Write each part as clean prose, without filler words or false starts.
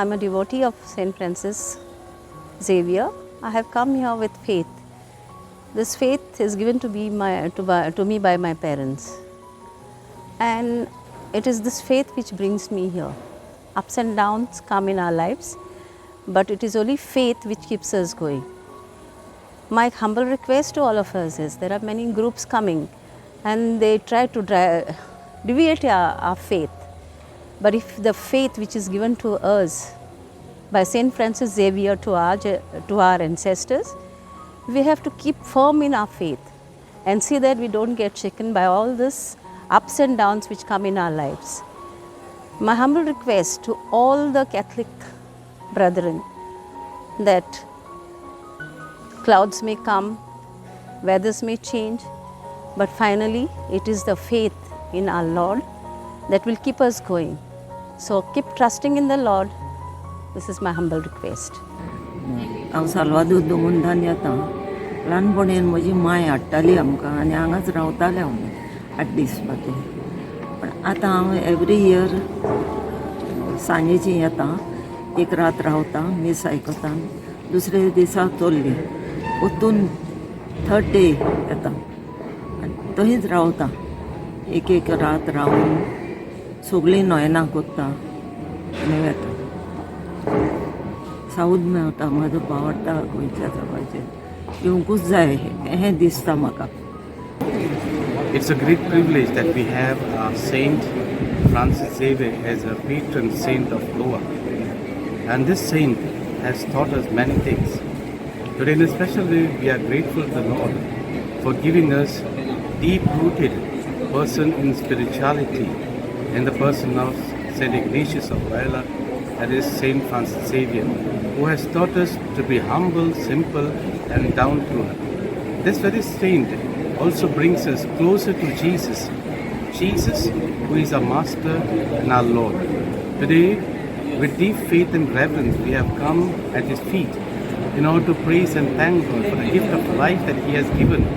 I am a devotee of Saint Francis Xavier. I have come here with faith. This faith is given to be my, to, by, to me by my parents. And it is this faith which brings me here. Ups and downs come in our lives, but it is only faith which keeps us going. My humble request to all of us is there are many groups coming and they try to deviate our faith. But if the faith which is given to us by Saint Francis Xavier to our ancestors, we have to keep firm in our faith and see that we don't get shaken by all this ups and downs which come in our lives. My humble request to all the Catholic brethren that clouds may come, weathers may change, but finally it is the faith in our Lord that will keep us going. So keep trusting in the Lord. This is my humble request. हांव साल्वादोर दोमुंदान येता. ल्हानपणेन म्हजी माय हाडटाली आमकां आनी हांगाच रावतालें हांव 8 दीस बाकी. पण आतां हांव एवरी इयर सांजेची येता, एक रात रावता, मीस आयकता, दुसरे दिसा चोल्ली वतून थर्ड डे येता आनी थंयच रावता. एक एक रात रावन सगळीं नोवेनां कोत्ता आनी वेता. सावूद मेवता. म्हजो आवडटा गोंयच्या सायबाचेर. येवंकूच जाय हें दिसता म्हाका. It's a great privilege that we have Saint Francis Xavier as a patron saint of Goa. And this saint has taught us many things. Today, in a special way, we are grateful to the Lord for giving us deep-rooted person in spirituality in the person of Saint Ignatius of Loyola, that is Saint Francis Xavier, who has taught us to be humble, simple, and down to earth. This very saint also brings us closer to Jesus. Jesus, who is our Master and our Lord. Today, with deep faith and reverence, we have come at His feet in order to praise and thank God for the gift of life that He has given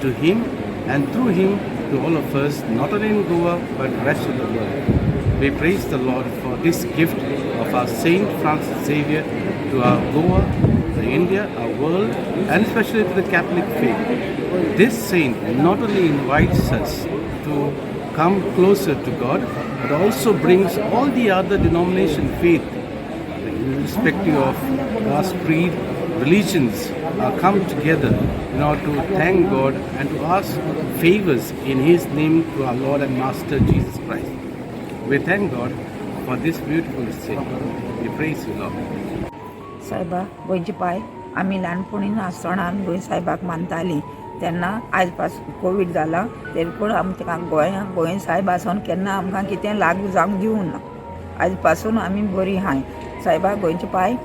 to Him and through Him to all of us, not only in Goa but rest of the world. We praise the Lord for this gift of our Saint Francis Xavier to our Goa, to India, our world, and especially to the Catholic faith. This saint not only invites us to come closer to God, but also brings all the other denomination faith, irrespective of caste, creed, religions, come together in order to thank God and to ask favors in His name to our Lord and Master Jesus Christ. We thank God for this beautiful saint. We praise you, Lord. सायबा गोंयचे पाय, आमी ल्हानपणीन आसतना गोंय सायबाक मानतालीं. तेन्ना आयज पासून Covid जाला तरी पूण आमच्या गोंया गोंय सायब आसोन केन्ना आमकां कितें लागू जावंक दिवंक ना. आयज पासून आमी बरीं आहाय. सायबा गोंयचे पाय,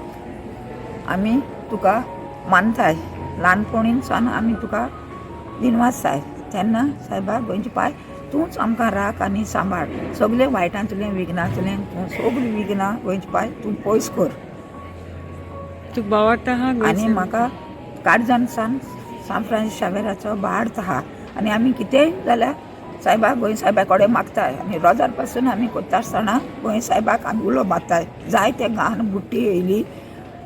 आमी तुका मानताय. ल्हानपणीन सावन आमी तुका दिनवासताय. तेन्ना सायबा गोंयचे पाय, तूंच आमकां राख आनी सांबाळ. सगळें वायटांतलें, विघ्नांतलें, तूं सगळीं विघ्नां गोंयचे पाय तूं पयस कर. तुका बावडटा आहा? आनी म्हाका काळजान सान सान फ्रांसीस शावेराचो बार्त आहा आनी आमी कितेंय जाल्यार सायबा गोंय सायबा कडेन मागताय आनी रोजार पासून आमी कोत्ता आसतना गोंय सायबाक आमी उलो मारताय. जायते गांवान बुट्टी येयली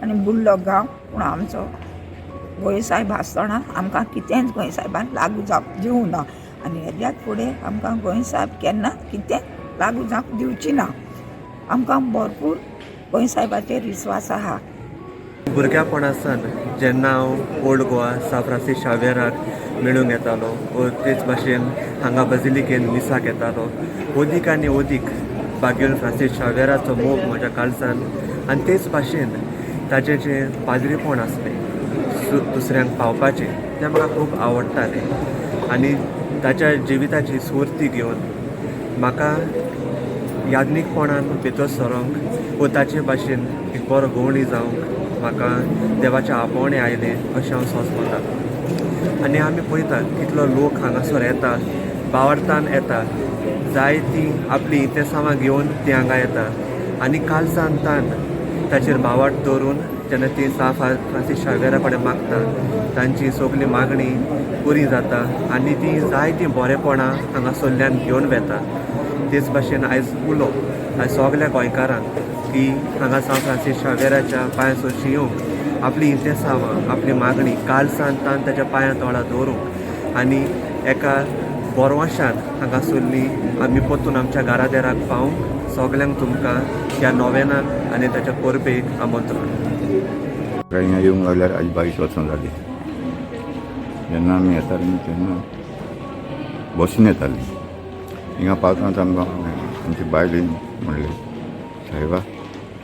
आनी बुडलो गांव, पूण आमचो गोंय सायब आसतना आमकां कितेंच गोंय सायबान लागू जावंक दिवंक ना आनी हेज्यात फुडें आमकां गोंय सायब केन्ना कितें लागू जावंक दिवची ना. आमकां भरपूर गोंय सायबाचेर विस्वास आहा. भुरग्यापणासान जेन्ना हांव ओल्ड गोवा सा फ्रांसीस शावेराक मेळूंक येतालो वो तेच भाशेन हांगा बजिलिकेन मिसाक येतालो, ओदीक आनी ओदीक बागेल फ्रांसीस शावेराचो मोग म्हज्या काळजान आनी तेच भाशेन ताजें जें पाद्रीपण आसलें दुसऱ्यांक पावपाचें, तें म्हाका खूब आवडटालें. आनी ताच्या जिविताची स्फूर्ती घेवन म्हाका याज्ञीकपणान भितर सरोंक वो ताचे भाशेन एक बरो गवळी जावंक म्हाका देवाचें आपोवणें आयलें अशें हांव सोंसता. आनी आमी पळयता कितलो लोक हांगासर येता, बावडतान येता, जायतीं आपलीं इंतेसांवां घेवन तीं हांगा येता आनी काळजान तान ताचेर भावार्थ दवरून जेन्ना ती सा फ्रांसीस शावेरा कडेन मागता, तांची सगली मागणी पुरी जाता आनी ती जायतीं बरेपणां हांगासरल्यान घेवन वेता. तेच भाशेन आयज उलो आयज सगल्या गोंयकारांक की हांगा सांत फ्रांसीस शावेराच्या पांयां सोशी येवंक आपली इंतेसांवां, आपली मागणी कालसान तान ताच्या पांयां तोळा दवरूंक आनी एका बोरवाशान हांगासरली आमी परतून आमच्या घरा देराक पावूंक सगल्यांक तुमकां ह्या नोवेनाक आनी ताच्या परबेक आमंत्रण. हिंगा येवंक लागल्यार आज 22 वर्सां जालीं. जेन्ना आमी येतालीं तेन्ना बसीन येतालीं. हिंगा पावताच आमकां आमची बायलेन म्हणलें, सायबा,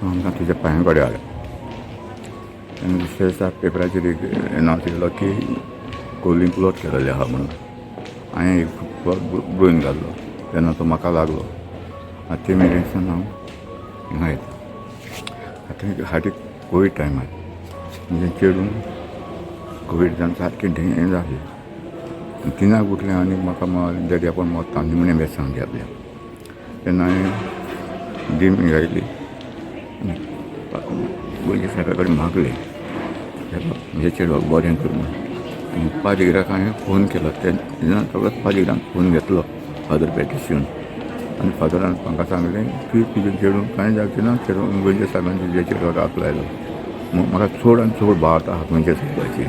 तूं आमकां तुज्या पांयां कडेन हाड. तेन्ना दुसऱ्या दिसा पेपराचेर एक एनावन्स येयलो की कोली प्लॉट केलेले आहा म्हणून. हांवें एक प्लॉट ब्रोवन घाल्लो तेन्ना तो म्हाका लागलो. आनी ते मेरेनसान हांव हिंगा येता. आतां हाटी कोवीड टायमार म्हणजे चेडूं कोवीड जावन सारकें हें जालें. तिनाक उठलें आनी म्हाका डॅडी आपूण मोत्ता निमणें बेसांव दी आपल्या. तेन्ना हांवें दिमी घायली आनी गोंयच्या सायबा कडेन मागलें, म्हज्या चेडवाक बरें कर म्हणून. आनी पादिग्राक हांवें फोन केलो. तेन्ना सगळोच पादिग्रान फोन घेतलो फादर पॅट्रिशियोन आनी फादरान म्हाका सांगलें की तुजें चेडूं कांय जावचें ना, चेडूं गोंयच्या सायबान तुज्या चेडवाक हात लायलो. म्हाका चड आनी चड भावार्थ आहा गोंयच्या सायबाची.